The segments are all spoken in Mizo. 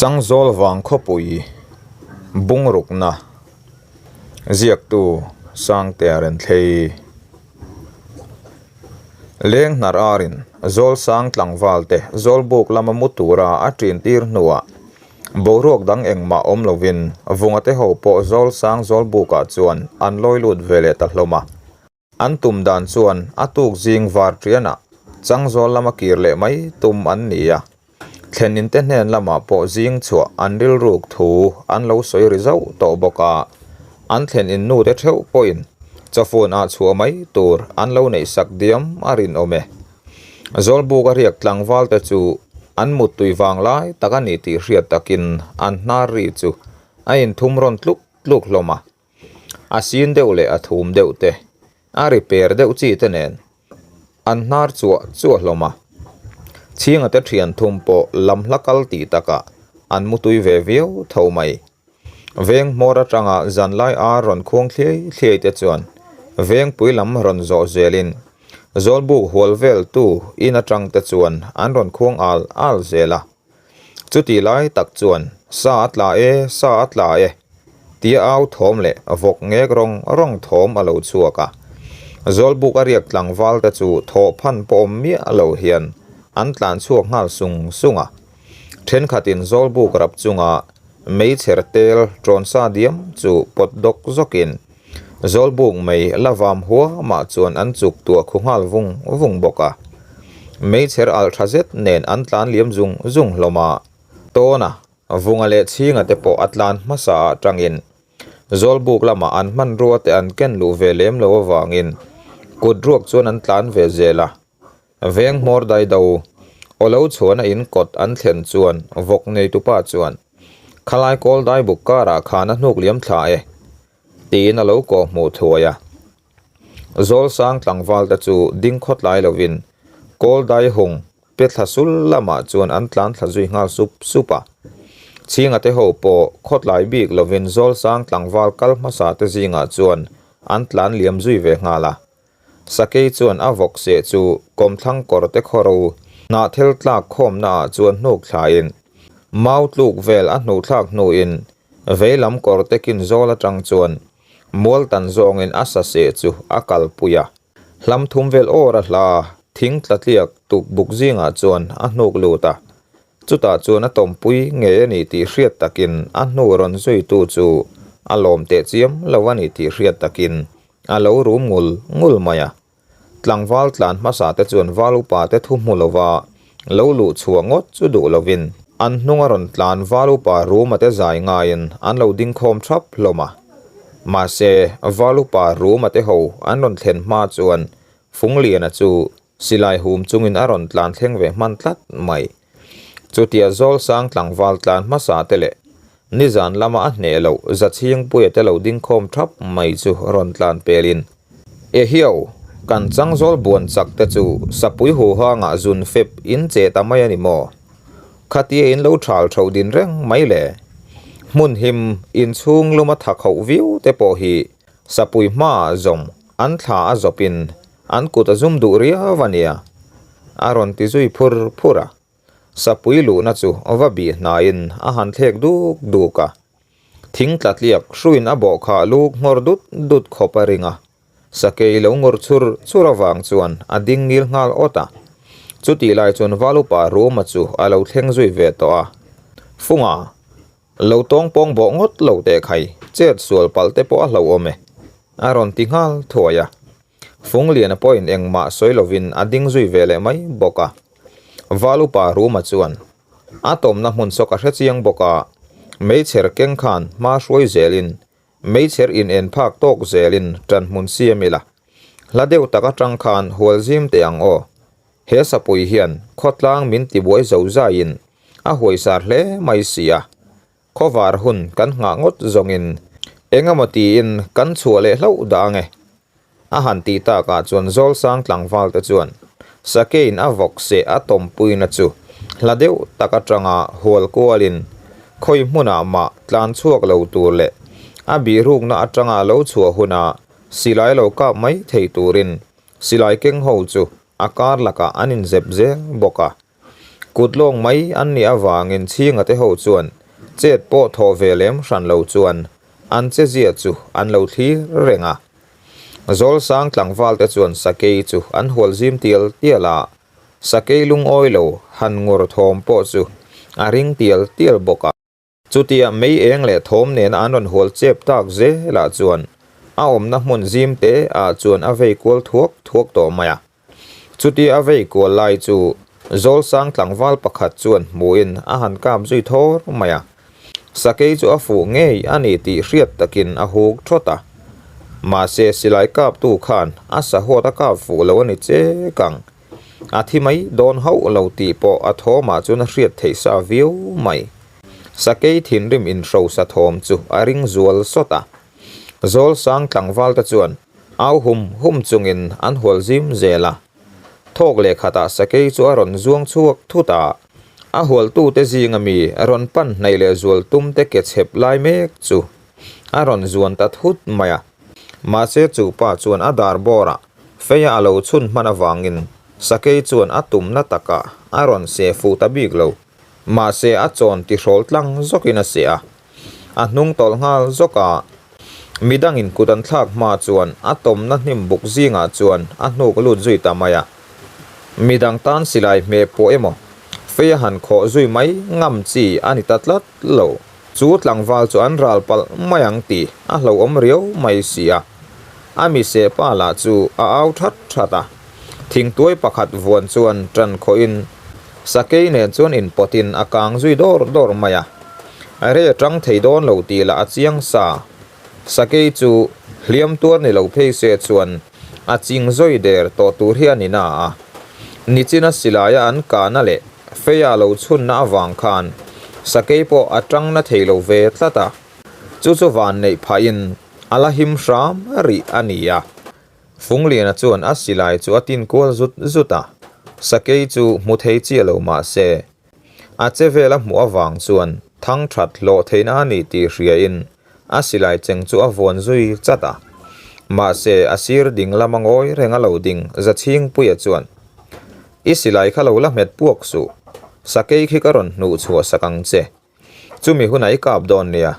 Changzawl vang khawpui bungrukna ziaktu Sangtea Renthlei. Leng hnar arin Zawlsang tlangval te Zawlbuk lama mu tura a ṭin tir hnuah boruak dang engmah awm lovin Vunga te ho pawh Zawlsang Zawlbukah chuan an lawi lut ve leh ta hlawm a. An tum dan chuan a tuk zing var ṭianah Changzawl lama kir leh mai tum an ni a. Thlenin te hnen lamah pawh zing chhuah an rilruk thu an lo sawi ri zauh tawh bawk a. An thlen in nu te theuh pawhin chawfun ah chhuah mai tur an lo neih sak diam a rinawm e. Zawlbuk a riak tlangval te chu an muttui vang lai tak a ni tih hriat takin an hnar ri chu a inthum rawn tluk tluk hlawm a. A sin deuh leh a thum deuh te, a ri per deuh chi te nen an hnar chuah chuah hlawm a. Chhinga te thian thum pawh lam hla kal tih takah an mutui ve viau tho mai. Veng hmawr atanga zanlai ar rawn khuang thliai thliai te chuan vengpui lam rawn zawh zelin Zawlbuk hual vel tu in atang te chuan an rawn khuang al al zel a. Chutih lai tak chuan, Sa a tla e, sa a tla e, tia au thawm leh vawk ngek rawng rawng thawm a lo chhuak a. Zawlbuk a riak tlangval te chu thawh phan pawh awm miah lo hian an tlan chhuak nghal sung sung a. Thenkhatin Zawlbuk rap chunga meichher tel ṭawn sa diam chu pawt dawk zawkin Zawlbuk mei la vam huamah chuan an chuk tuah khu nghal vung vung bawk a. Meichher alh tha zet nen an tlan liam zung zung hlawm a. Tawna, Vunga leh Chhinga te pawh a tlan hmasa ah tangin Zawlbuk lamah an hmanrua te an ken luh ve lem lo avangin kut ruak chuan an tlan ve zel a. Veng hmawr dai do aw lo chhuahna in kawt an thlen chuan vawk neitupa chuan, Khalai kawl dai buk karah khan a hnuk liam thla e, tiin a lo kawh hmuh thuai a. Zawlsang tlangval te chu ding khawtlai lovin kawl dai hung pe thla sul lamah chuan an tlan thla zui nghal sup sup a. Chhinga te ho pawh khawtlai bik lovin Zawlsang tlangval kal hmasa te zingah chuan an tlan liam zui ve nghal a. Sakei chuan a vawk seh chu kawmthlang kawr te khawro hnahthel tlak khawmna ah chuan hnuk thlain mau tluk vel a hnuhthlak hnuin veilam kawr te kin zawl atang chuan mual tan zawngin a sa seh chu a kalpui a. Hlam thum vel awr a hla thing tla tliak tuk buk zingah chuan a hnuk lut a. Chutah chuan a tawmpui ngei a ni tih hriat takin a hnu rawn zuitu chu a lawm teh chiam lo a ni tih hriat takin A lo rum ngul ngul mai a. Tlangval tlan hmasa te chuan val upa te thu hmu lova lo luh chhuah ngawt chu duh lovin an hnung a rawn tlan val upa ruma te zai ngaiin an lo ding khawm thap hlawm a. Mahse, val upa ruma te ho an rawn thlen hma chuan Fungliana chu Silai hum chungin a rawn tlan thleng ve hman tlat mai. Chutia Zawlsang tlangval tlan hmasa te leh nizan lama a hneh loh Zachhingpuia te lo ding khawm thap mai chu rawn tlan pelin, Ehiau, kan Changzawl buan chak te chu sapui huhangah zun fep in che ta mai a ni maw? Khatia in lo thal tho din reng mai le. Hmun him inchhung luma tha khoh viau te pawh hi sapui hmaah zawng an thla a zawpin An kut a zum duh riau a nia, a rawn ti zui phur phur a. Sapui luhna chu va bih hnaiin a han thlek duk duk a. Thing tla tliak hruin a bawh kha luk nghawr dut dut khawp a ring a. Sakei lo ngawr chur chur avang chuan a ding ngil nghal awt a. Chutih lai chuan Valupa Ruma chu a lo thleng zui ve tawh a. Funga, lo tawng pawng bawh ngawt lo teh khai, chet sual palh te pawh a hlauhawm e, a rawn ti nghal thuai a. Fungliana pawhin engmah sawi lovin a ding zui ve leh mai bawk a. Valupa Ruma chuan a tawmna hmun sawk a hre chiang bawk a, meichher keng khan hma hruai zelin meichher inen phak tawk zelin ṭan hmun siam ila, hla deuh tak aṭang khan hual zim teh ang aw. He sapui hian khawtlang min tibuai zo zaiin a huaisar hle mai si a. Khawvar hun kan nghah ngawt zawngin eng emaw tiin kan chhuah leh hlauh dah ange. A han tih takah chuan Zawlsang tlangval te chuan Sakein a vawk seh a tawmpuina chu hla deuh tak atanga hual kualin khawi hmunah mah tlan chhuak lo tur leh a bihrukna atanga lo chhuah huna silai lo kap mai thei turin silai keng ho chu a kar lakah an inzep zel bawk a. Kut lawng mai an nih avangin Chhinga te ho chuan chet pawh thawh ve lem hran lo chuan an che zia chu an lo thlir reng a. Zawlsang tlangval te chuan sakei chu an hual zim tial tial a, sakei lungawi lo han ngur thawm pawh chu a ring tial tial bawk a. Chutia mei eng leh thawm nena an rawn hual chep tak zelah chuan a awmna hmun zim te ah chuan a vei kual thuak thuak tawh mai a. Chutia a vei kual lai chu Zawlsang tlangval pakhat chuan hmuhin a han kap zui thawr mai a. Sakei chu a fuh ngei a ni tih hriat takin a huk thawt a. Mahse silai kaptu khan a sahawt a kap fuh lo a ni chek ang. A thi mai dawn hauh lo tih pawh a thawmah chuan a hriat theih sa viau mai. Sakei thinrim inhrosa thawm chu a ring zual sawt a. Zawlsang tlangval te chuan au hum hum chungin an hual zim zel a. Thawk leh khatah sakei chu a rawn zuang chhuak thut a. A hualtute zinga mi rawn pan hnaih leh zual tum te ke chhep lai mek chu a rawn zuan ta thut mai a. Mahse chu pa chuan a dar bawrah feia a lo chhun hman avangin sakei chuan a tumna takah a rawn seh fuh ta bik lo. Mahse a chawn tihrawl tlang zawkin a seh a, a hnung tawlh nghal zawk a. Midangin kut an thlak hma chuan a tawmna hnim buk zingah chuan a hnuk lut zui ta mai a. Midang tan silai hmeh pawh emaw feia han khawh zui mai ngam chi a ni ta tlat lo. Chu tlangval chu an ral palh mai ang tih a hlauhawm riau mai si a. A mi seh pa lah chu a au that that a. Thingtuai pakhat vuan chuan tan khawhin sakei nen chuan inpawtin a kang zui dawr dawr mai a. Rei a tang thei dawn lo tih lah a chiang sa. Sakei chu hliam tuar ni lo phei se chuan a ching zawi der tawh tur hi a ni na a. Nichina silaia an kahna leh Feia lo chhunna avang khan sakei pawh a tang na thei lo ve tlat a, chu chu van neih phahin a la him hram rih a ni a. Fungliana chuan a silai chu a tin kual zut zut a, sakei chu hmu thei chiah lo mah se, a che vel a hmuh avang chuan thang that hlawh theihna a ni tih hriain a silai cheng chu a vuan zui chat a. Mahse, a sir ding lama ngawi reng a lo ding Zachhingpuia chuan, I silai kha lo la hmet puak suh, sakei khi ka rawn hnuh chhuah sak ang che. Chumi hunah i kap dawn nia,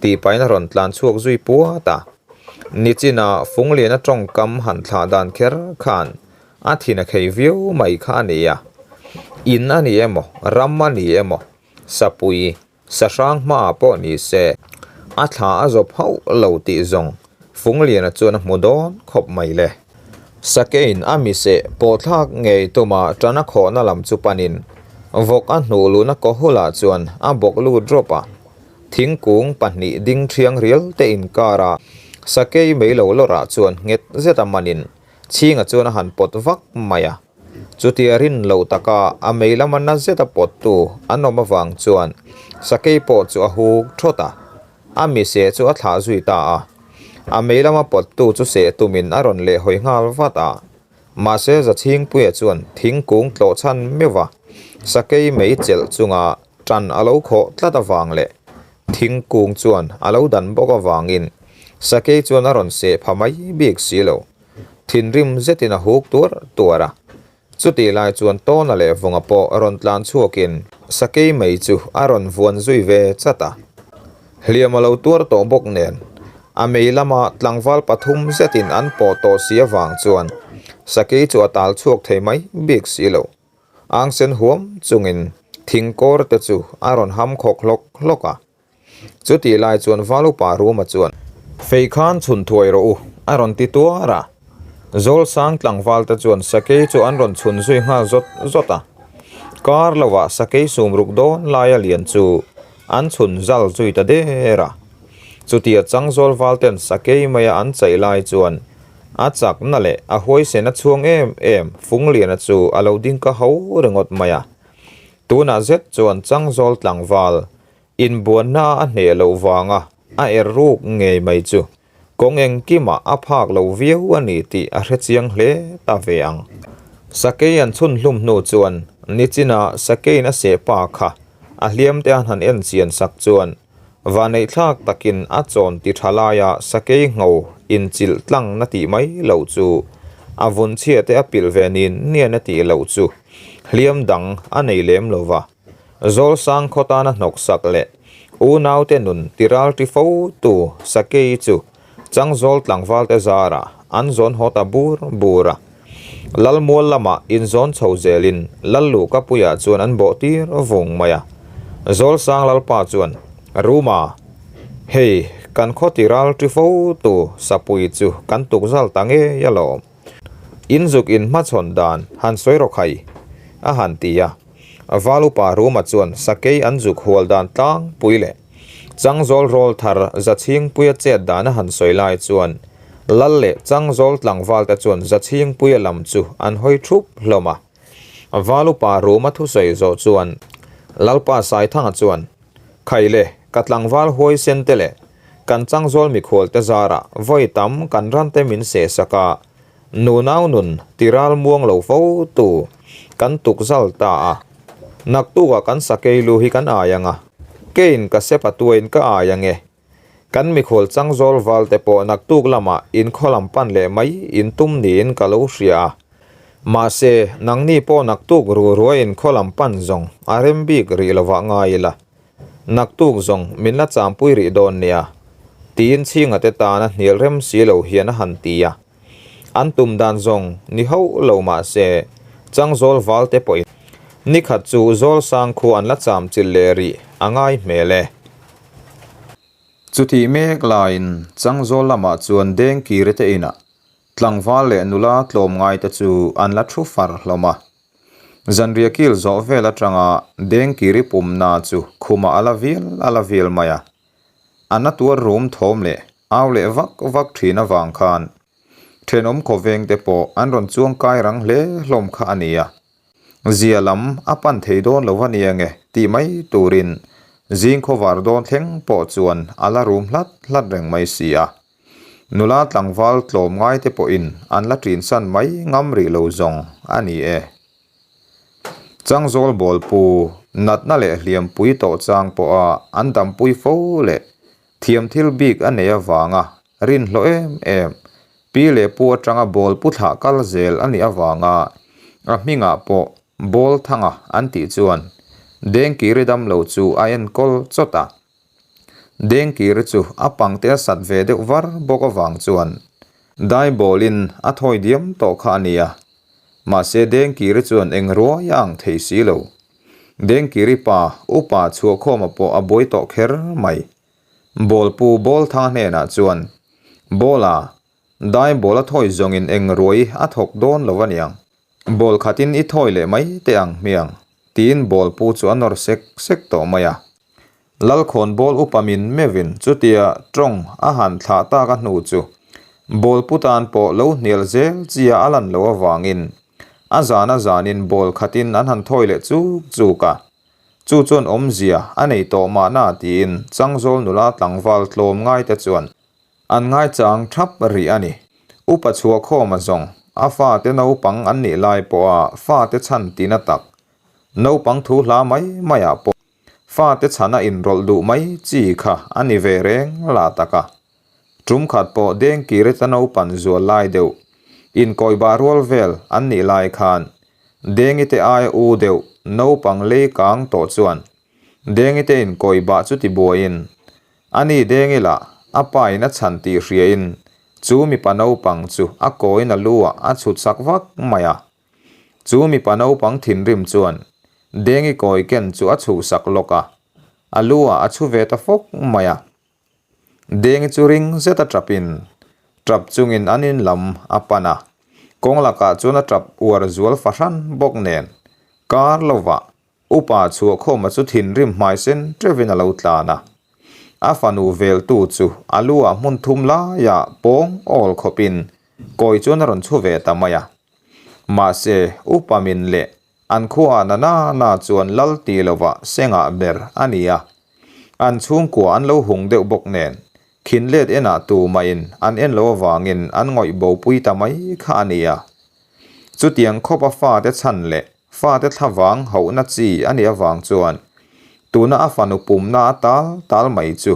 tih pahin a rawn tlan chhuak zui puat a. Nichina Fungliana tawngkam han thlah dan kher khan a thin a khei viau mai kha a ni a. In a ni emaw, ram a ni emaw, sapui Sahrang hmaah pawh ni se, a thla a zawp hauh lo tih zawng Fungliana chuan a hmu dawn khawp mai le. Sakein a miseh pawhthlak ngei tuma ṭana khawhna lam chu panin vawk a hnuh luhna kawhulah chuan a bawk lut rawp a. Thingkung pahnih ding ṭhiang rial te inkara sakei mei lo lawrah chuan nghet zeta manin Chhinga chuan a han pawt vak mai a. Chutia rin loh taka a mei lama na zeta pawttu an awm avang chuan sakei pawh chu a huk thawt a, a mi seh chu a thlah zui ta a. A mei lama pawttu chu seh tumin a rawn lehhawi nghal vat a. Mahse Zachhingpuia chuan thingkung tlawh chhan meuh va, sakei mei chelh chunga tan a lo khawh tlat avang leh thingkung chuan a lo dan bawk avangin sakei chuan a rawn seh pha mai bik si lo. Thinrim zetin a huk tuar tuar a. Chutih lai chuan Tawna leh Vunga pawh rawn tlan chhuakin sakei mai chu a rawn vuan zui ve chat a. Hliam a lo tuar tawh bawk nen a mei lama tlangval pathum zetin an pawh tawh si avang chuan sakei chu a tal chhuak thei mai bik si lo. Angsen huam chungin thingkawr te chu a rawn ham khawk hlawk hlawk a. Chutih lai chuan Valupa Ruma chuan, Fei khan chhun thuai rawh u, a rawn ti tuar a. Zawlsang tlangval te chuan sakei chu an rawn chhun zui nghal zawt zawt a. Kar lovah sakei sum ruk dawn laia lian chu an chhun zal zui ta der a. Chutia Changzawl val ten sakei maia an chaih lai chuan a chakna leh a huaisen a chhuang em em Fungliana chu a lo ding ka ho ringawt mai a. Tunah zet chuan Changzawl tlangval Inbuanna a hneh loh vanga a er ruk ngei mai chu kawng engkimah a phak lo viau a ni tih a hrechiang hle ta ve ang. Sakei an chhun hlum hnu chuan nichina sakeiin a seh pa kha a hliam te an han en chian sak chuan vaneihthlak takin a chawn ti tha laia sakei ngho inchilh tlang na tih mai loh chu a vun chhia te a pilh ve nin nian a tih loh chu. Hliam dang a nei lem lo va. Zawlsang khaw tana hnawksak leh unaute nun tiralti fo tu Sakei chu Changzawl tlangvalte zarah an zawn haw ta bur bur a. Lalmual lamah inzawn chho zelin Lalluhkapuiah chuan an bawh tir vung mai a. Zawlsang Lalpa chuan, Ruma, hei kan khaw tiralti fo tu Sapui chu kan tukzal ta ngei alawm. In zuk in hmachhawn dan han sawi rawk hai, a han ti a. Valupa Ruma chuan sakei an zuk hual dan tlangpui leh Changzawl rawl thar Zachhingpuia chet dan a han sawi lai chuan Lal leh Changzawl tlangval te chuan Zachhingpuia lam chu an hawi thup hlawm a. Valupa Ruma thusawi zawh chuan Lalpa Saithanga chuan, Khaile, ka tlangval huaisen te leh Kan changzawl mikhual te zarah vawi tam kan ran te min seh sak a, nunau nun ti ral muang lo fo tu kan tuk zal ta a. Naktukah kan sakei lu hi kan ai ang a, keiin ka sepa tuain ka ai ang e. Kan mikhual changzawl val te pawh naktuk lamah inkhaw lam pan leh mai in tum niin ka lo hria a. Mahse, nangni pawh naktuk ru ruai inkhaw lam pan zawng a rem bik rih lovah ngai ila. Naktuk zawng min la champui rih dawn nia, tiin chhinga te tana hnial rem si lo hian a han ti a. An tum dan zawng ni hauh lo mah se, Changzawl val te pawhin nikhat chu Zawlsang khu an la cham chilh leh rih a ngai hmel e. Chutih mek laiin Changzawl lamah chuan Dengkiri te inah tlangval leh nula tlawmngai te chu an la thu far hlawm a. Zanriah kil zawh vel atanga Dengkiri pumna chu khumah a la vial a la vial mai a. A na tuar rum thawm leh au leh vak vak thin avang khan thenawm khawveng te pawh an rawn chuang kai rang hle hlawm kha a ni a. Zia lam a pan thei dawn lo a nia nge tih mai turin zing khawvar dawn thleng pawh chuan a la rum hlat hlat reng mai si a. Nula tlangval tlawm ngaite pawhin an la ṭinsan mai ngam rih lo zawng a ni e. Changzawl bawlpu natna leh hliampui tawh chang pawha an dampui fo leh thiam thil bik a nei avanga rinhlawh em em pi leh pu atanga bawlpu thlah kal zel a nih avanga a hmingah pawh Bawlthanga an tih chuan Dengkiri damlo chu a enkawl chawt a. Dengkir chu a pangte a sat ve deuh var bawk avang chuan Daibawlin a thawi diam tawh kha a nia. Mahse Dengkir chuan eng ruai a ang thei si lo. Dengkiri pa upa chhuahkhawma pawh a buai tawh kher mai. Bawlpu Bawlthanga hnenah chuan, Bawla, Daibawl a thawi zawngin eng ruai a thawk dawn lo aniang. Bawl khatin i thawi leh mai teh ang hmiang, tiin bawlpu chu a nawr sek sek tawh mai a. Lalkhawn bawl upa min meuhin chutia tawng a han thlah tak a hnu chu bawlpu tan pawh lo hnial zel chia a lan loh avangin a zan a zanin bawl khatin an han thawi leh chuk chuk a. Chu chuan awmzia a nei tawh mahna tiin Changzawl nula tlangval tlawm ngaite chuan an ngaichang thap rih a ni. Upa chhuahkhawma zawng a fate naupang an nih lai pawha fate chhan tina tak naupang thu hla mai maiah pawh Fate chhana inrawlh duh mai chi kha a ni ve reng lah tak a. Tum khat pawh Dengkiri ta naupan zual lai deuh, inkawibah rual vel an nih lai khan Dengite aia u deuh naupang lei kang tawh chuan Dengite inkawibah chu ti buaiin a ni Dengi lah a pain a chhan tih hriain chu mipa naupang chu a kawiin a lu ah a chhut sak vak mai a. Chu mipa naupang thinrim chuan Dengi kawi ken chu a chhuhsak lawk a, a lu ah a chhu ve ta fawk mai a. Dengi chu ring zet a tap in, tap chungin an in lam a pan a, kawng lakah chuan a tap uar zual fahran bawk nen kar lovah Upa chhuahkhawma chu thinrim hmai sen teuhin a lo tlan a. A fanu veltu chu a lu ah hmun thum laiah pawng awl khawpin kawi chuan a rawn chhu ve ta mai a. Mahse, upa min leh an khuaah na na na chuan lal ti lovah sengah ber a ni a. An chhungkua an lo hung deuh bawk nen, khinlet enah tumahin an en lo avangin an ngawih bopui ta mai kha a ni a. Chutiang khawp a fate chhan leh fate thlavang hauhna chi a nih avang chuan tuna a fanu pumna a tal tal mai chu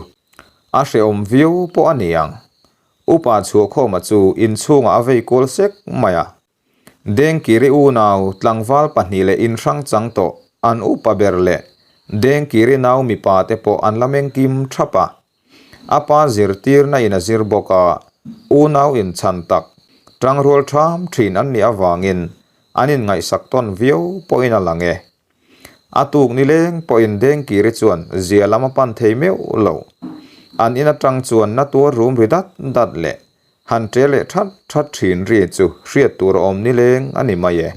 a hrehawm viau pawh a ni ang. Upa chhuahkhawma chu inchhungah a vei kual sek mai a. Dengkiri unau tlangval pahnih leh inhrang chang tawh an upa ber leh Dengkiri nau mipa te pawh an la meng kim thap a. A pa zirtirna in a zir bawk a, unau inchhan tak, tangrual tham thin an nih avangin an inngaihsak tawn viau pawhin a lang e. A tuk nileng pawhin Dengkiri chuan zia lam a pan thei meuh lo. An in atang chuan na tuar rum ri dat dat leh han ṭe leh that that ṭhin ri chu hriat tur a awm nileng a ni mai e.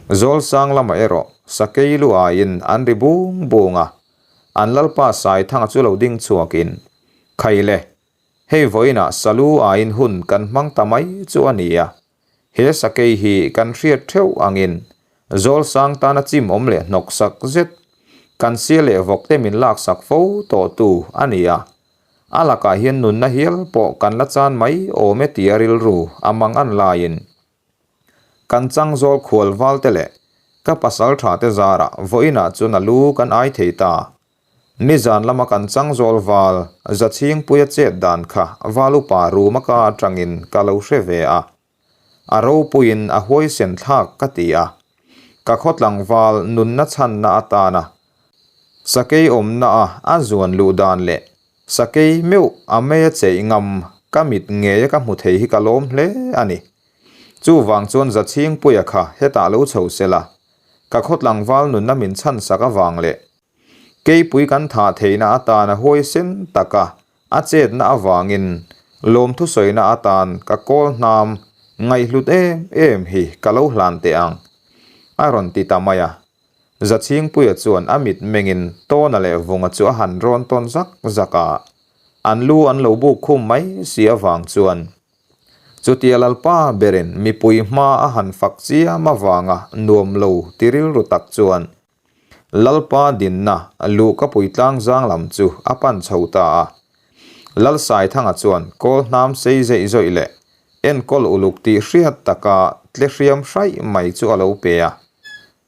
Zawlsang lamah erawh sakei lu aiin an ri bung bung a, An lalpa Saithanga chu lo ding chhuakin, Khai le, hei vawiinah Salu aiin hun kan hmang ta mai chu a ni a. He sakei hi kan hriat theuh angin Zawlsang tana chim awm leh hnawk sak zet, kan sia leh vawk te min laksak fo tawhtu a ni a. A lakah hian nunna hial pawh kan la chan mai awm e tia rilru a mang an laiin Kan changzawl khual valte leh ka pasal tha te zarah vawiinah chuan a lu kan ai thei ta. Nizan lama kan changzawl val Zachhingpuia chet dan kha val upa ruma ka atangin ka lo hre ve a. A ropuiin a huaisen thlak ka ti a. Ka khawtlangval nunna chhanna atana sakei awmna a a zuan luh dan leh Sakei meuh a mei a cheih ngam ka mit ngeia ka hmu thei hi ka lawm hle a ni. Chuvang chuan Zachhingpuia kha hetah lo chho sela, ka khaw tlangval nunna min chhansak avang leh keipui kan thah theihna atana huaisen taka a chetna avangin lawmthusawina atan ka kawl hnam ngaihhlut em em hi ka lo hlan teh ang, a rawn ti ta mai a. Zachhingpuia chuan a mit mengin Tawna leh Vunga chu a han rawn tawn zak zak a, an lu an lo buk khum mai si avang chuan chutia Lalpa berin mipui hma a han fak chiam avanga nuam lo ti rilru tak chuan Lalpa dinna luhkapui tlangzang lam chu a pan chho ta a. Lalsaithanga chuan kawl hnam sei zeih zawih leh enkawl uluk tih hriat taka tle hriam hraih mai chu a lo pe a.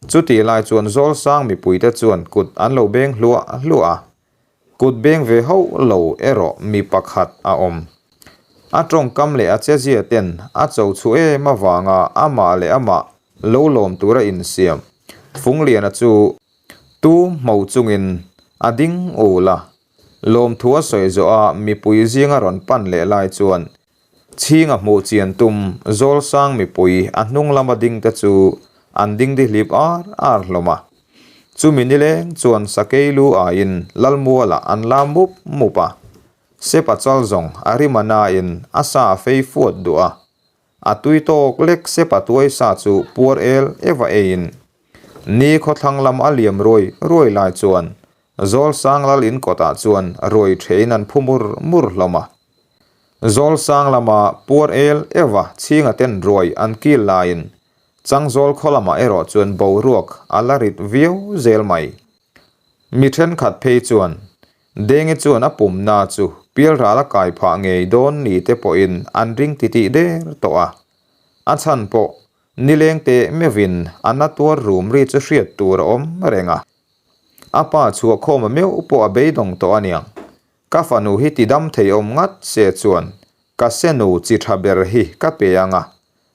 Chutih lai chuan Zawlsang mipuite chuan kut an lo beng hluah hluah a, kut beng ve hauh lo erawh mi pakhat a awm. A tawngkam leh a chezia ten a cho chhu em avanga amah leh amah lo lawm tura insiam Fungliana chu tu hmo chungin a ding ul a, lawmthu a sawi zawh a mipui zinga rawn pan leh lai chuan Chhinga hmuh chian tum Zawlsang mipui a hnung lama ding te chu an ding dihlip ar ar hlawm a. Chumi nileng chuan sakei lu aiin Lalmualah an la mup mup a. Sepa chal zawng a rim a nain a sa a fei fuat duh a. A tui tawk lek Sepa tuai sa chu puar el eva eiin ni khawthlang lam a liam ruai ruai lai chuan Zawlsang lal in kawtah chuan ruai thein an phu mur mur hlawm a. Zawlsang lama puar el euha chhinga ten ruai an kil laiin Changzawl khaw lamah erawh chuan boruak a la rit viau zel mai. Mi thenkhat phei chuan Dengi chuan a pumna chu pialral a kai phah ngei dawn ni te pawhin an ring titih der tawh a. A chhan pawh nileng teh meuhin a na tuar rum ri chu hriat tur a awm reng a. A pa chhuahkhawma meuh pawh a beidawng tawh aniang. Ka fanu hi tidam thei awm ngat se chuan ka senu chi tha ber hi ka pe ang a,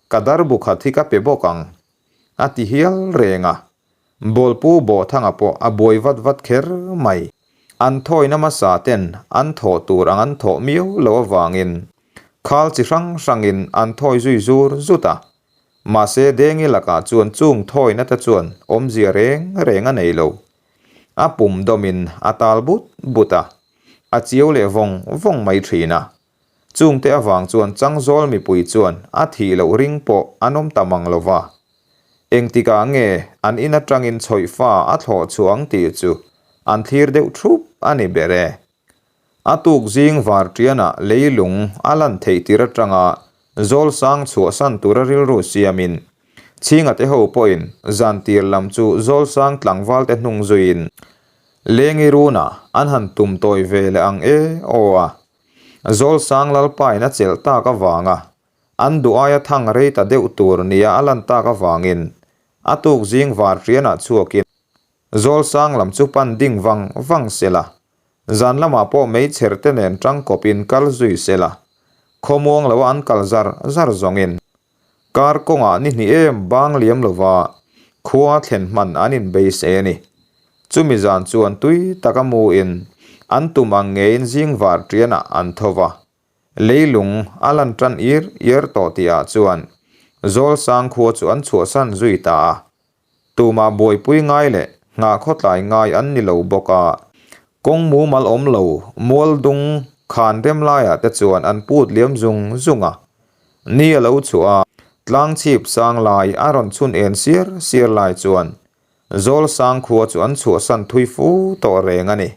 ka darbu khat hi ka pe bawk ang, a ti hial reng a. Bawlpu Bawhthanga pawh a buai vat vat kher mai. An thawina hmasa ten an thawh tur ang an thawh miau lo avangin khal chi hrang hrangin an thawi zui zur zut a. Mahse Dengi lakah chuan chung thawina te chuan awmzia reng reng a nei lo. A pum dawmin a tal but but a, a chiau leh vawng vawng mai thin a. Chungte avang chuan Changzawl mipui chuan a thih loh ring pawh an awm ta mang lo va. Engtikah nge an in atangin chhawih fa a thlawh chhuah ang tih chu an thlir deuh thup a ni ber e. A tuk zing var tianah leilung a lan theih tir atanga Zawlsang chhuahsan tura rilru siamin Chhinga te ho pawhin zan tir lam chu Zawlsang tlangval te hnung zuiin Lengi runa an han tum tawi ve leh ang e aw a. Zawlsang Lalpain a chelh tak avanga an duh aia thang rei ta deuh tur nia a lan tak avangin a tuk zing var tianah chhuakin Zawlsang lam chu pan ding vang vang sela Zan lamah pawh meichher te nen tangkawpin kal zui sela, khawmuang loa an kal zar zar zawngin. Kar kawngah ni hnih em bang liam lova khua thlen hman an inbeisei a ni. Chumi zan chuan tui taka muin an tum ang ngeiin zing var ṭianah an tho va. Leilung a lan ṭan ir ir tawh tihah chuan Zawlsang khua chu an chhuahsan zui ta a. Tumah buaipui ngai leh nghah khawtlai ngai an ni lo bawk a, kawng mumal awm lo mual dung khan rem laiah te chuan an put liam zung zung a. Ni a lo chhuah a, tlang chhip sang lai a rawn chhun en siar siar lai chuan Zawlsang khua chu an chhuahsan thui fu tawh reng a ni.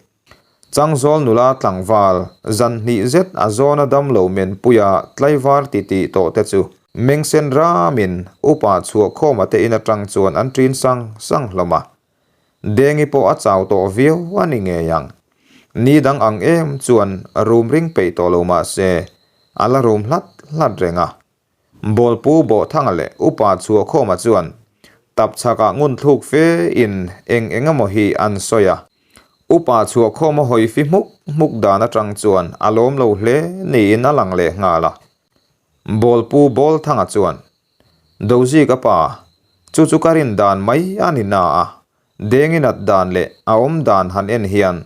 Changzawl nula tlangval zan hnih zet a zawna damlo menpuia tlaivar titih tawh te chu mengsen ramin upa chhuahkhawma te in atang chuan an ṭin sang sang hlawm a. Dengi pawh a chau tawh viau a ni ngei ang. Ni dang ang em chuan rum ring peih tawh lo mah se a la rum hlat hlat reng a. Bawlpu Bawhthanga leh Upa Chhuahkhawma chuan tapchhakah ngunthluk fe in eng eng emaw hi an sawi a. Upa Chhuahkhawma hawi fi hmuk hmuk dan atang chuan a lawm lo hle niin a lang leh nghal a. Bawlpu Bawlthanga chuan, Dozika pa, chu chu ka rin dan mai a ni na a, Dengi nat dan leh a awm dan han en hian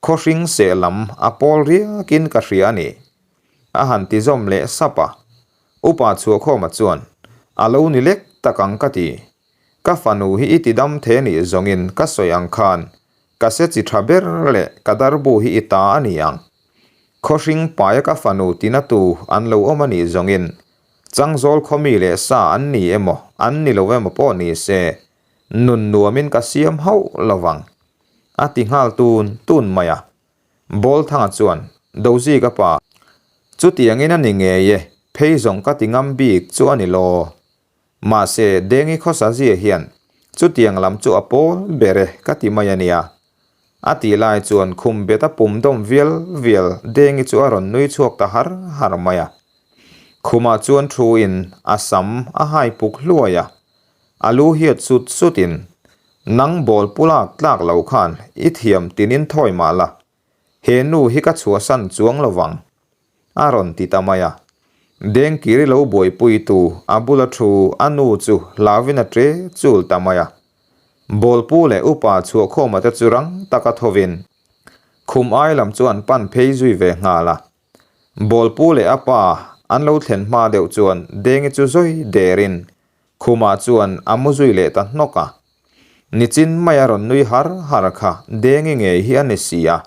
Khawhring seh lam a pawl riakin ka hria a ni. A han ti zawm leh sap a. Upa Chhuahkhawma chuan, A lo ni lek tak ang ka ti. Ka fanu hi i ti dam the nih zawngin ka sawi ang khan ka se chi tha ber leh ka darbu hi i ta a ni ang. Khawhring paia ka fanu tinatu an lo awm a nih zawngin Changzawl khawmi leh sa an ni emaw an ni lo emaw pawh ni se nun nuamin ka siam hauh lo vang. A ti nghal tun tun mai a. Bawlthanga chuan, Dozi ka pa, chutiangin a ni ngei e, phei zawng ka ti ngam bik chu a ni law. Mahse, Dengi khawsa zia hian chutiang lam chu a pawl ber e ka ti mai a nia. A tih lai chuan khum bet a pum dawm vial vial Dengi chu a rawn nui chhuak ta har har mai a. Khumah chuan thu in a sam a hai puk hluai a. A lu hiat sut sut in, Nang bawl pu lak tlak lo khan i thiam tinin thawi mah la, he nu hi ka chhuahsan chuang lo vang, a rawn ti ta mai a. Dengkiri lo buaipuitu a bula thu a nu chu hlauvin a ṭe chul ta mai a. Bawlpu leh upa chhuahkhawma te chu rang taka thovin khum ai lam chu an pan phei zui ve nghal a. Bawlpu leh a pa an lo thlen hma deuh chuan Dengi chu zawi derin Khumah chuan a mu zui leh ta hnawk a. Nichin mai a rawn nui har har kha Dengi ngei hi a ni si a.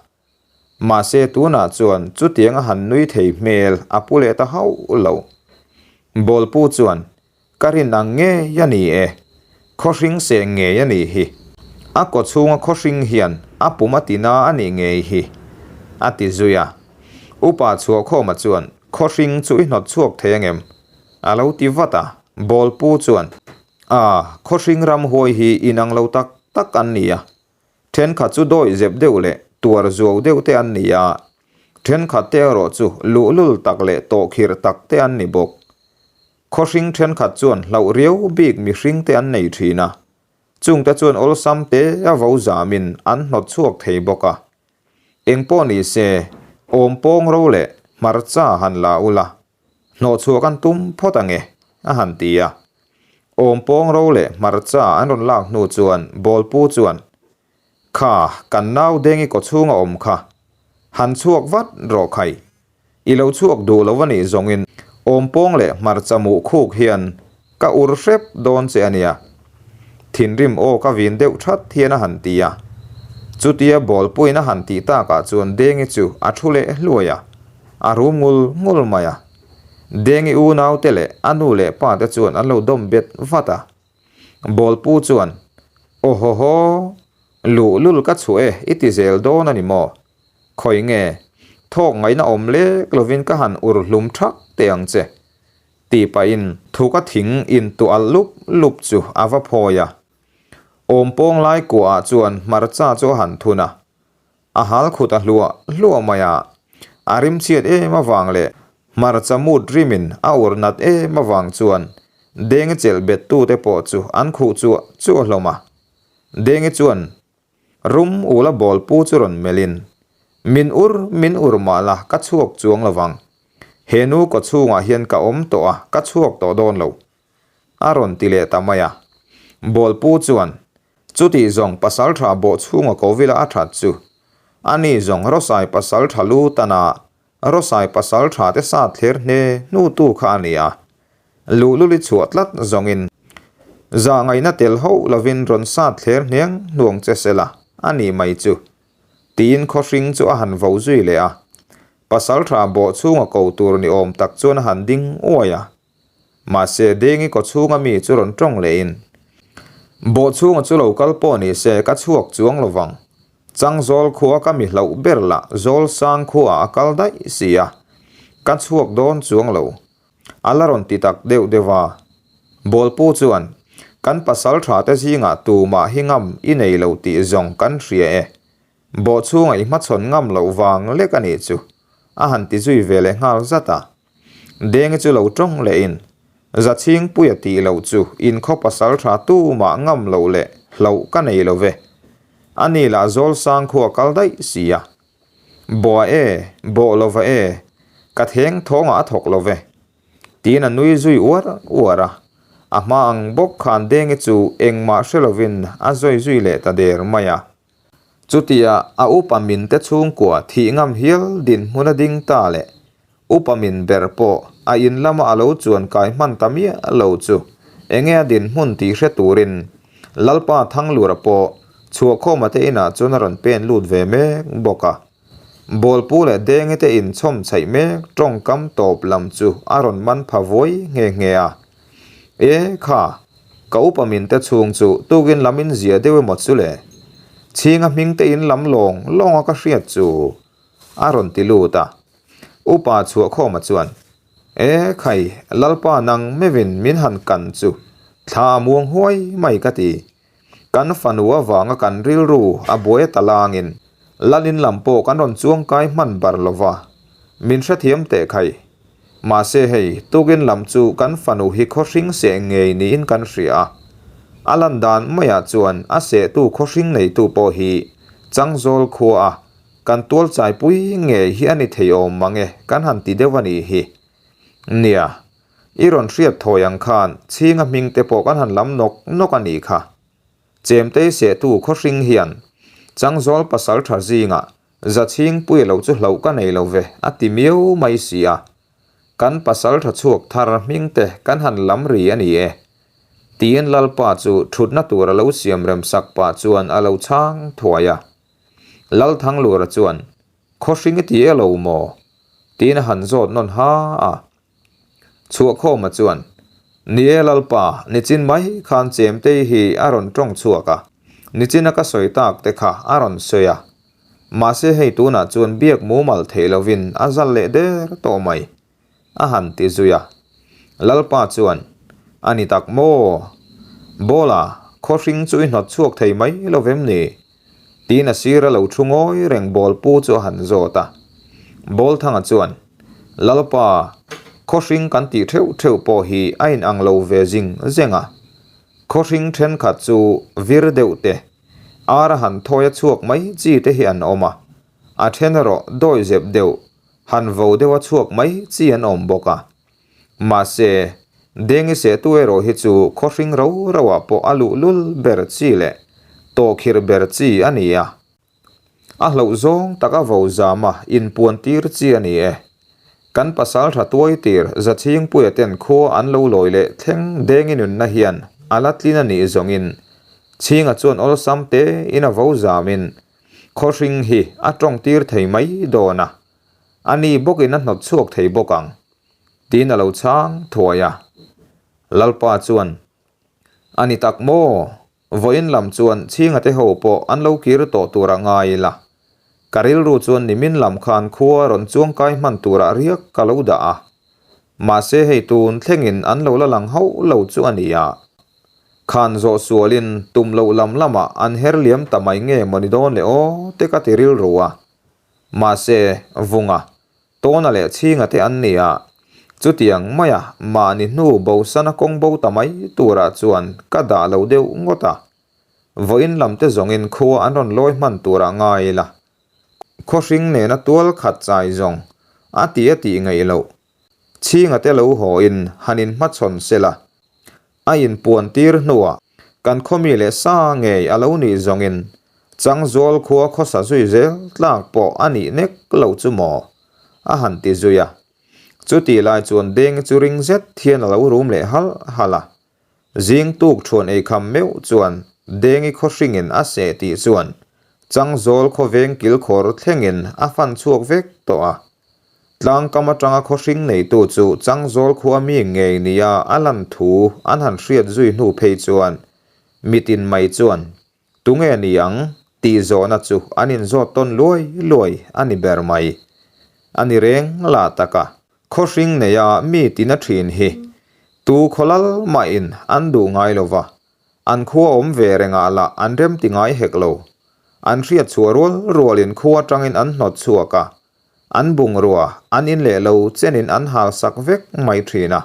Mahse tunah chuan chutiang a han nui thei hmel a pu leh ta hauh lo. Bawlpu chuan Ka rin ang ngei a ni e. Khawhring seh ngei a nih hi. A kaw chhunga khawhring hian a pum a tina a nih ngei hi, a ti zui a. Upa Chhuahkhawma chuan, Khawhring chu i hnawt chhuak thei angem? A lo ti vat a. Bawlpu chuan, A, khawhring ramhuai hi inang lo tak tak an ni a. Thenkhat chu dawih zep deuh leh tuar zuau deuh te an ni a. Thenkhat te erawh chu luhlul tak leh tawhkhirh tak te an ni bawk. Khawhring thenkhat chuan hlauh riau bik mihring te an nei thin a, chungte chuan awlsam te a vo zamin an hnawt chhuak thei bawk a. Engpawh ni se, awm pawng ro leh hmarcha han la ula, hnawh chhuak an tum phawt ange, a han ti a. Awm pawng ro leh hmarcha an rawn lak hnu chuan Bawlpu chuan, Kha, kan nau Dengi kawchhunga awm kha, han chhuak vat rawh khai. I lo chhuak duh lo a nih zawngin awmpawng leh hmarcha muh khuk hian ka ur hrep dawn che a nia. Thinrim aw ka vin deuh that hian a han ti a. Chutia bawlpuiin a han tih takah chuan Dengi chu a thu leh hluai a, a rum ngul ngul mai a. Dengi unaute leh a nu leh pa te chuan an lo dawm bet vat a. Bawlpu chuan, Aw haw haw, luhlul ka chhuah e i ti zel dawn a ni maw? Khawi nge, thawk ngaihna awm lek lovin ka han ur hlum thak teh ang che, tih pahin thuka thing intuah alh lup lup chu a va phawi a. Awm pawng lai kuahah chuan hmarcha chu a han thun a, a hal khut a hluah hluah mai a. A rimchhiat em avang leh hmarcha mut rimin a ur nat em avang chuan Dengi chelh bettute pawh chu an khuh chuah chuah hlawm a. Dengi chuan Rum ula bawl pu chu rawn melhin, Min ur, min ur mah la, ka chhuak chuang lo vang. He nu kaw chhungah hian ka awm tawh a, ka chhuak tawh dawn lo. A rawn ti leh ta mai a. Bawlpu chuan, Chutih zawng pasalṭha bawh chhunga Kovila a ṭhat chu. Ani zawng Rosai pasalṭha lu tana Rosai pasalṭha te sat thler hne hnutu kha a ni a. Luhluli chhuah tlat zawngin zah ngaihna tel hauh lovin rawn sat thler hniang hnuang che sela a nih mai chu. Tiin khawhring chu a han vo zui leh a. Pasalṭha bawh chhunga ko tur ni awm tak chuan a han ding uai a. Mahse, Dengi kaw chhunga mi chu rawn tawng lehin, Bawh chhunga chu lo kal pawh ni se ka chhuak chuang lo vang. Changzawl khua ka mi hlauh ber lah Zawlsang khuaah a kal daih si a, ka chhuak dawn chuang lo. A la rawn ti tak deuh deuh a. Bawlpu chuan, Kan pasal tha te zingah tumah hi ngam i nei lo tih zawng kan hria e. Bawh chhunga i hmachhawn ngam loh vang lek a nih chu, a han ti zui ve leh nghal zat a. Dengi chu lo tawng lehin, Zachhingpuia tih loh chu inkhaw pasal tha tumah ngam loh leh hlauh ka nei lo ve. A ni lah Zawlsang khua kal daih si a. Bawh a e, bawh lo va e, ka theng thawngah a thawk lo ve. Tiin a nui zui uar uar a. A hma ang bawk khan Dengi chu engmah hre lovin a zawi zui leh ta der mai a. Chutia a upa min te chhungkua thih ngam hial dinhmun a ding ta leh upa min ber pawh a in lama a lo chuan kai hman ta miah lo chu enge a dinhmun tih hre turin Lalpa Thanglura pawh Chhuahkhawma te inah chuan a rawn pen lut ve mek bawk a. Bawlpu leh Dengi te inchhawm chhaih mek tawngkam tawp lam chu a rawn man pha vuai nghe nghe a. E kha, ka upa min te chhung chu tukin lam in zia deuh emaw chu le? Chhinga hming te in lam lawng lawng a ka hriat chu a rawn ti lut a. Upa Chhuahkhawma chuan, E khai, Lalpa nang meuhin min han kan chu thla a muang huai mai ka ti. Kan fanu avanga kan rilru a buai ta langin Lalin lam pawh kan rawn chuang kai hman bar lo va, min hrethiam teh khai. Mahse hei, tukin lam chu kan fanu hi khawhring seh ngei niin kan hria a. A lan dan maiah chuan a sehtu khawhring neitu pawh hi Changzawl khua a kan tualchaipui ngei hi a ni thei awm mang e kan han ti deuh a nih hi. Nia, i rawn hriat thawi ang khan Chhinga hming te pawh kan han lam nawk nawk a nih kha. Chemtei sehtu khawhring hian Changzawl pasal tha zingah Zachhingpuia lo chu hlauh ka nei lo ve a ti miau mai si a. Kan pasal tha chhuak thar hming te kan han lam ri a ni e. Tiin Lalpa chu thutna tur a lo siam rem sak pah chuan a lo chhang thuai a. Lalthanglura chuan, Khawhring i ti e lo maw? Tiin a han zawt nawn ha a. Chhuahkhawma chuan, Ni e Lalpa, nichin mai khan Chemtei hi a rawn tawng chhuak a, nichina ka sawi tak te kha a rawn sawi a. Mahse hei tunah chuan biak mumal theih lovin a zal leh der tawh mai, a han ti zui a. Lalpa chuan, A ni tak maw? Bawla, khawhring chu i hnawt chhuak thei mai lo vem ni? Tiin a sir a lo thu ngawi reng Bawlpu chu a han zawt a. Bawlthanga chuan, Lalpa, khawhring kan tih theuh theuh pawh hi a inang lo ve zing zeng a. Khawhring thenkhat chu vir deuh te, ar a han thawi a chhuak mai chi te hi an awm a, a then erawh dawi zep deuh, han vo deuh a chhuak mai chi an awm bawk a. Mahse, Dengi sehtu erawh hi chu khawhring ro roah pawh a luhlul ber chi leh tawhkhirh ber chi a ni a. A hlauh zawng tak a vo zam a inpuan tir chi a ni e. Kan pasal tha tuai tir Zachhingpuia ten khua an lo lawi leh thleng Dengi nunna hian a la tlin a nih zawngin Chhinga chuan awlsam te in a vo zamin khawhring hi a tawng tir thei mai dawn a, a ni bawkin a hnawt chhuak thei bawk ang tiin a lo chhang thuai a. Lalpa chuan, A ni tak maw? Vawiin lam chuan Chhinga te ho pawh an lo kir tawh tur a ngai ila. Ka rilru chuan nimin lam khan khua rawn chuangkai hman turah riak ka lo dah a. Mahse hei tun thlengin an lo la lang hauh lo chu a ni a. Khan zawh sualin tum loh lam lamah an her liam ta mai nge maw ni dawn le aw te ka ti rilru a. Mahse Vunga Tawna leh Chhinga te an ni a, chutiang maia mahni hnu bosana kawng bo ta mai turah chuan ka dah lo deuh ngawt a. Vawiin lam te zawngin khua an rawn lawi hman turah ngai ila. Khawhring nena tual khat chai zawng a ti a tih ngaih loh. Chhinga te lo haw in han inhmachhawn sela. A inpuan tir hnuah kan khaw mi leh sa ngei a lo nih zawngin Changzawl khua khawsa zui zel tlak pawh a nih nek lo chu maw? a han ti zui a. Chutih lai chuan Dengi chu ring zet hian a lo rum leh halh halh a. Zing tuk thuan eikham meuh chuan Dengi khaw hringin a seh tih chuan Changzawl khaw veng kilkhawr thlengin a fan chhuak vek tawh a. Tlangkam atanga khaw hring neitu chu Changzawl khua mi ngei nia a lan thu an han hriat zui hnu phei chuan mitin mai chuan Tunge ni ang? tih zawhna chu an inzawt tawn luai luai a ni ber mai. A ni reng lah tak a, khaw hring neia mi tina thin hi tu khawlal mahin an duh ngai lo va, an khua awm ve rengah lah an remti ngai hek lo. An hriat chhuah rual rualin khua atangin an hnawt chhuak a, an bungrua an in leh lo chenin an hal sak vek mai thin a.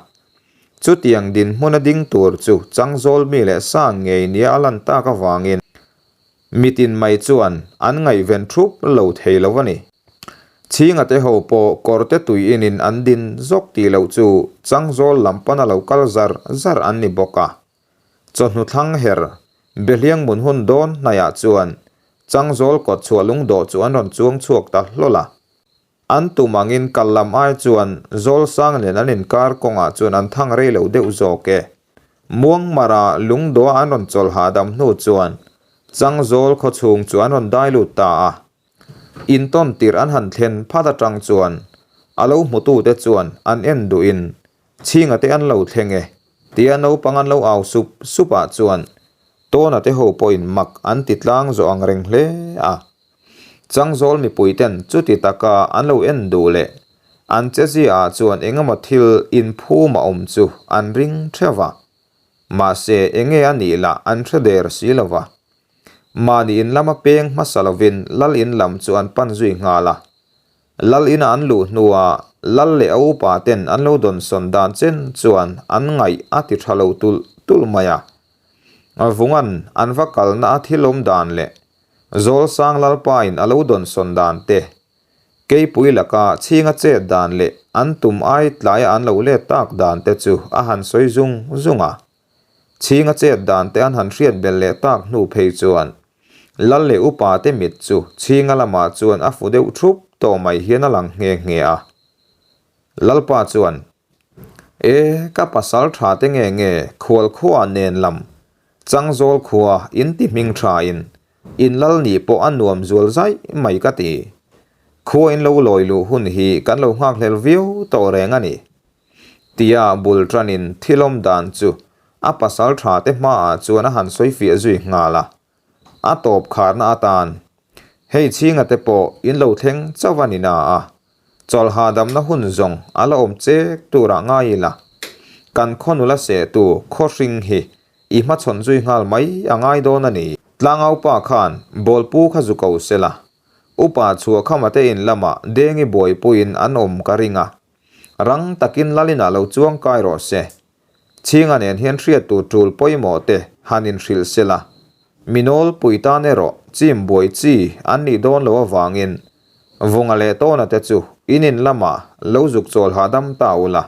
Chutiang dinhmuna ding tur chu Changzawl mi leh sa ngei nia a lan tak avangin mitin mai chuan an ngaihven thup lo thei lo a ni. Chhinga te ho pawh kawrte tui inin an din zawk tih loh chu Changzawl lam pana lo kal zar zar an ni bawk a. Chawhnu thlang her Behliang mun hun dawn hnaiah chuan Changzawl kawt chhuah lungdawh chu an rawn chuang chhuak ta hlawl a. An tum angin kal lam ai chuan Zawlsang nen an inkar kawngah chuan an thang rei lo deuh zawk e. Muangmara lungdawha an rawn chawl hahdam hnu chuan Changzawl khawchhung chu an rawn dai lut ta a. Intawn tirh an han thlen phat atang chuan a lo hmutute chuan an en duhin Chhinga te an lo thleng e tia naupang an lo au sup sup ah chuan Tawna te ho pawhin mak an ti tlang zawh ang reng hle a. Changzawl mipuiten chuti taka an lo en duh leh an chezia ah chuan engemaw thil inphum a awm chu an ring theuh va. Mahse enge a nih lah an hre der si lo va. Mahni in lama peng hmasa lovin lal in lam chu an pan zui nghal a. Lal ina an luh hnuah lal leh a upa ten an lo dawnsawn dan chen chuan an ngaih a ti tha lo tulh tulh mai a. Vungan an va kalna a thil awm dan leh Zawlsang Lalpain a lo dawnsawn dan te, Keipui laka chhinga chet dan leh an tum ai tlaia an lo let tak dan te chu a han sawi zung zung a. Chhinga chet dan te an han hriat belh leh tak hnu phei chuan Lal leh upa te mit chu chhinga lamah chuan a fu deuh thup tawh mai hian a lang nghe nghe a. Lalpa chuan, E, ka pasal tha te nge nge khual khuaah nen lam Changzawl khua in ti hming tha in in lal nih pawh a nuam zual zaih mai ka ti. Khua in lo lawi luh hun hi kan lo nghakhlel viau tawh reng a ni. Tia bul tan in thilawm dan chu a pasal tha te hmaah chuan a han sawi fiah zui nghal a. A tawp kharna atan hei chhinga te pawh in lo thleng chauh a ni na a, Chawlh hahdamna hun zawng a la awm chek turah ngai ila, kan khaw nula sehtu khaw hring hi i hmachhawn zui nghal mai a ngai dawn a ni. Tlangaupa khan bawlpu kha zu ko sela, upa chhuah khama te in lamah Dengi buaipuiin an awm ka ring a, rang takin Lalina lo chuang kai rawh se. Chhinga nen hian hriat tur tul pawimawh te han inhrilh sela, mi nawlpui tan erawh chim buai chi an nih dawn loh avangin Vunga leh Tawna te chu in in lamah lo zuk chawl hahdam ta ula,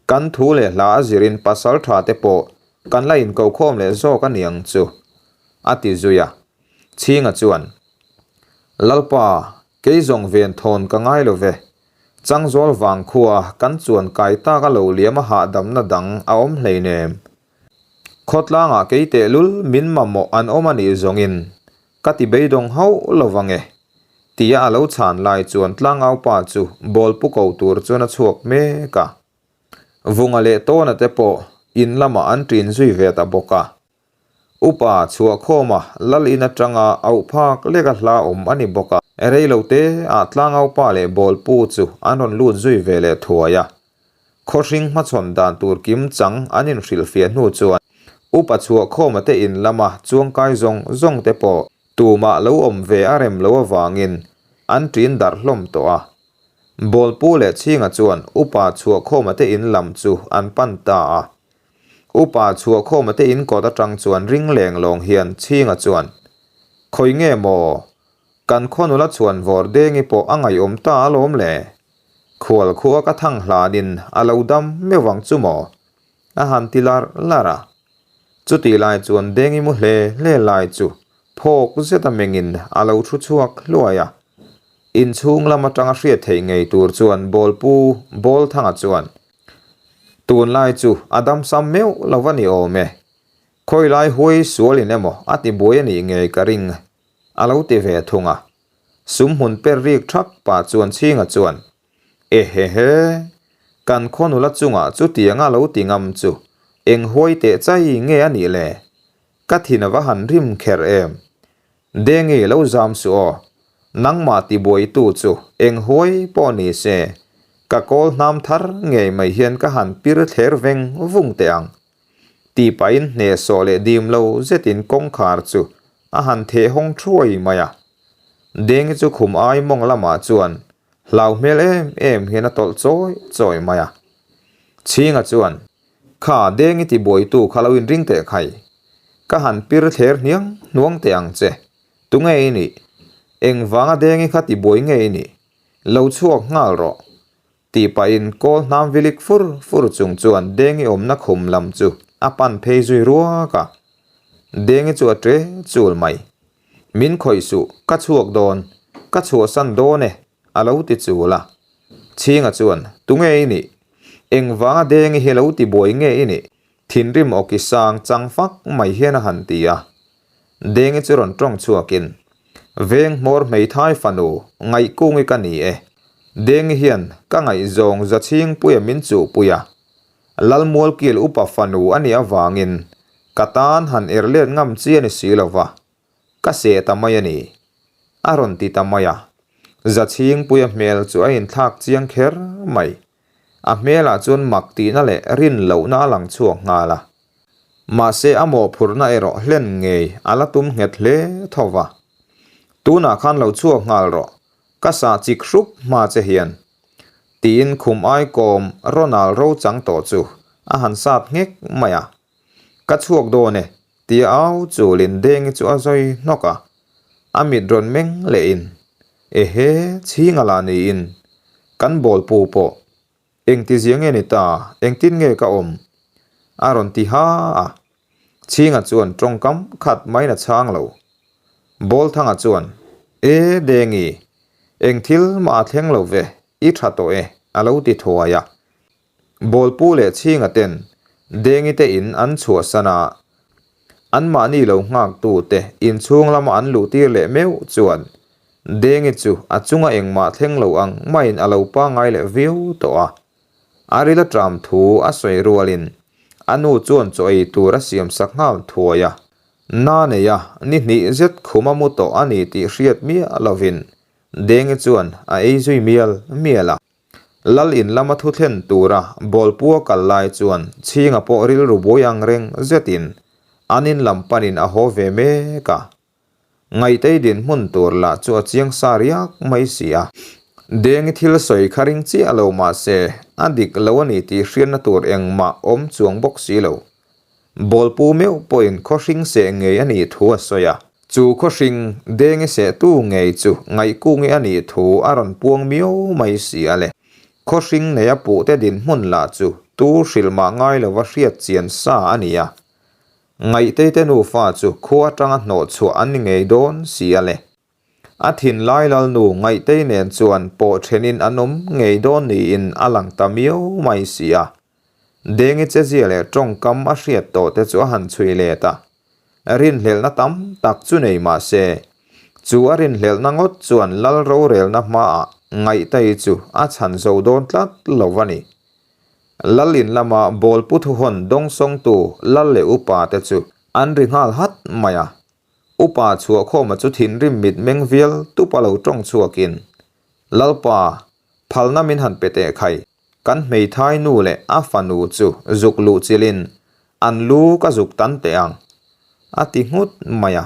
kan thu leh hla a zirin pasal tha te pawh kan la inkokhawm leh zawk a niang chu, a ti zui a. Chhinga chuan, Lalpa, kei zawng ven thawn ka ngai lo ve. Changzawl vang khua kan chuan kai tak a lo liam a hahdamna dang a awm hleinem. Khawtlangah kei tehlul min mamawh an awm a nih zawngin ka ti beidawng hauh lo vang e. Tia a lo chhan lai chuan tlangaupa chu ball pu ko tur chuan a chhuak mek a. Vunga leh Tawna te pawh in lamah an ṭin zui ve ta bawk a. Upa chhuahkhawma lal in atanga auh phak lek a hla awm a ni bawk a. Rei lo te ah tlangaupa leh ball pu chu an rawn lut zui ve leh thuai a. Khawhring hmachhawn dan tur kim chang an inhrilhfiah hnu chuan Upa chhuahkhawma te in lama chuangkai zawng zawng te pawh tumah lo awm ve a rem lo avangin an ṭin darh hlawm tawh a. Ball pu leh Chhinga chuan Upa chhuahkhawma te in lam chu an pan ta a. Upa chhuahkhawma te in kawt atang chuan ring leng lawng hian Chhinga chuan, Khawi nge maw? Kan khaw nula chhuan vawr dengi pawh a ngaihawm ta alawm le. Khual khua ka thang hlanin a lo dam meuh ang chu maw? A han ti lar lar a. Chutih lai chuan Dengi mu hle hle lai chu phawk zeta mengin a lo thu chhuak hluai a. Inchhung lam atanga hriat theih ngei tur chuan Bawlpu Bawlthanga chuan, Tunlai chu a damsam meuh lo va ni awm e. Khawilai huai sualin emaw a ti buai a nih ngei ka ring, a lo ti ve thung a. Sum hmun per rik thak pah chuan Chhinga chuan, Ehehe, kan khaw nula chungah chutianga lo ti ngam chu eng huai teh chai nge a nih le? Ka thin a va han rim kher em? Dengi lo zam suh aw, nangmah tibuaitu chu eng huai pawh ni se, ka kawl hnam thar ngei mai hian ka han pir thler veng vung teh ang. Tih pahin hnehsawh leh dim lo zetin kawngkhar chu a han theh hawng thuai mai a. Dengi chu khum ai mawng lamah chuan hlau hmel em em hian a tawlh chawi chawi mai a. Chhinga chuan, Kha Dengi tibuaitu kha lo inring teh khai. Ka han pir thler hniang hnuang teh ang che. Tunge i nih? Engvanga Dengi kha tibuai nge i nih? Lo chhuak nghal rawh. Tih pahin kawl hnam vilik fur fur chung chuan Dengi awmna khum lam chu a pan phei zui ruak a. Dengi chu a ṭe chul mai. Min khawih suh, ka chhuak dawn, ka chhuahsan dawn e, a lo ti chul a. Chhinga chuan, Tunge i nih? Engvanga Dengi hi lo ti buai nge i nih? Thinrim awki sang chang fak mai hian a han ti a. Dengi chu rawn tawng chhuakin, Veng hmawr hmeithai fanu, ngaihkungi ka ni e. Dengi hian ka ngaihzawng Zachhingpuia min chuhpui a. Lalmualkil upa fanu a nih avangin ka tan han er let ngam chi a ni si lo va, ka seh ta mai a ni, a rawn ti ta mai a. Zachhingpuia hmel chu a inthlak chiang kher mai. A hmelah chuan mak tihna leh rin lohna a lang chhuak nghal a. Mahse a mawhphurhna erawh hlen ngei a la tum nghet hle tho va. Tunah khan lo chhuak nghal rawh, ka sah chik hrup hma che hian. Tiin khum ai kawm Ronald ro chang tawh chu a han sat nghek mai a. Ka chhuak dawn e, tia au chulin Dengi chu a zawi hnawk a. A mit rawn meng lehin, Ehe, chhinga lah niin, kan bawlpu pawh engtizia nge ni ta, engtin nge ka awm? A rawn ti ha a. Chhinga chuan tawngkam khat maiin a chhang lo. Bawlthanga chuan, E Dengi, eng thil mah a thleng lo ve, i tha tawh e, a lo ti thuai a. Bawlpu leh Chhinga ten Dengi te in an chhuahsan a, anmahni lo nghaktu te inchhung lama an luhtir leh meuh chuan Dengi chu a chunga engmah thleng lo ang maiin a lo pangngai leh viau tawh a. A ril a ṭam thu a sawi rualin a nu chuan chaw ei tur a siam sak nghal thuai a, na neia ni hnih zet khum a mu tawh a ni tih hriat miah lovin Dengi chuan a ei zui mial mial a. Lal in lama thu thlen tura bawlpua kal lai chuan Chhinga pawh rilru buai ang reng zetin an in lam panin a haw ve mek a. Ngaihtei dinhmun tur lah chu a chiang sa riak mai si a. Dengi thil sawi kha ring chiah lo mah se a dik lo a ni tih hriatna tur engmah awm chuang bawk si lo. Bawlpu meuh pawhin khawhring seh ngei a nih thu a sawi a. Chu khawhring dengi sehtu ngei chu ngaihkungi a nih thu a rawn puang miau mai si a le. Khawhring neia puhte dinhmun lah chu tu hrilh mah ngai lova hriat chian sa a ni a. Ngaihteite nufa chu khua atanga hnawh chhuah an ni ngei dawn si a le. A thinlai lalnu Ngaihtei nen chuan pawh thenin an awm ngei dawn niin a lang ta miau mai si a. Dengi chezia leh tawngkam a hriat tawh te chu a han chhui let a. Rinhlelhna tam tak chu nei mah se, chu a rinhlelhna ngawt chuan lal rorelna hmaah Ngaihtei chu a chhan zo dawn tlat lo a ni. Lal in lama bawlpu thuhawn dawngsawngtu lal leh upa te chu an ri nghal hat mai a. Upa chhuahkhawma chu thinrim mit meng vial tupa lo tawng chhuakin, Lalpa, phalna min han pe teh khai, kan hmeithai nu leh a fanu chu zuk luh chilhin an lu ka zuk tan teh ang, a ti nghut mai a.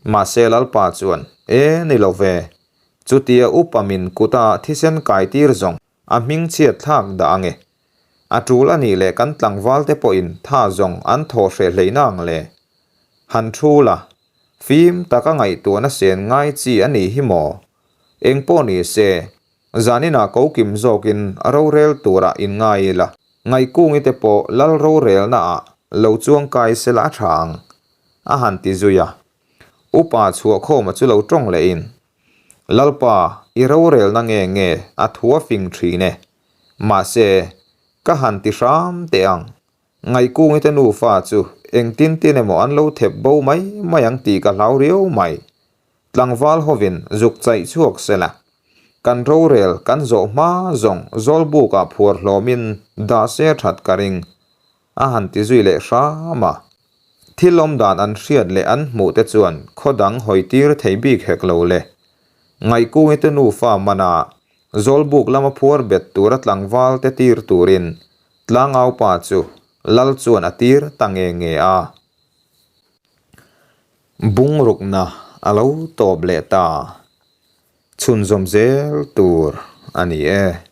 Mahse Lalpa chuan, E, ni lo ve, chutia upa min kuta thisen kaitir zawng a hmingchhiat thlak dah ang e. A tul a nih leh kan tlangval te pawhin tha zawng an thaw hreh hleina ang le. Han thu la, fim taka ngaihtuahna sen ngai chi a nih hi maw? Eng pawh ni se, zaninah ko kim zawkin rorel turah inngai ila, ngaihkungi te pawh lal rorelnaah. Lo chuang kai sela a tha ang, a han ti zui a. Upa chhuahkhawma chu lo tawng lehin, Lalpa, i rorelna nge nge a thu a fing thin e. Mahse, ka han ti hram teh ang. Ngaihkungi te nufa chu engtin tin emaw an lo thep bo mai mai ang tih ka hlau riau mai. Tlangval hovin zuk chaih chhuak sela, kan rorel kan zawh hma zawng zawlbukah phuar hlawmin dah se a that ka ring. A han ti zui leh hram a. Thil awm dan an hriat leh an hmuh te chuan khaw dang hawi tir thei bik hek lo le. Ngaihkungi te nufa mana Zawlbuk lama phuar bet tura tlangval te tir turin Tlangaupa chu Lal chuan a tir ta nge nge a. Bungrukna a lo tawp leh ta. Chhunzawm zel tur a ni e.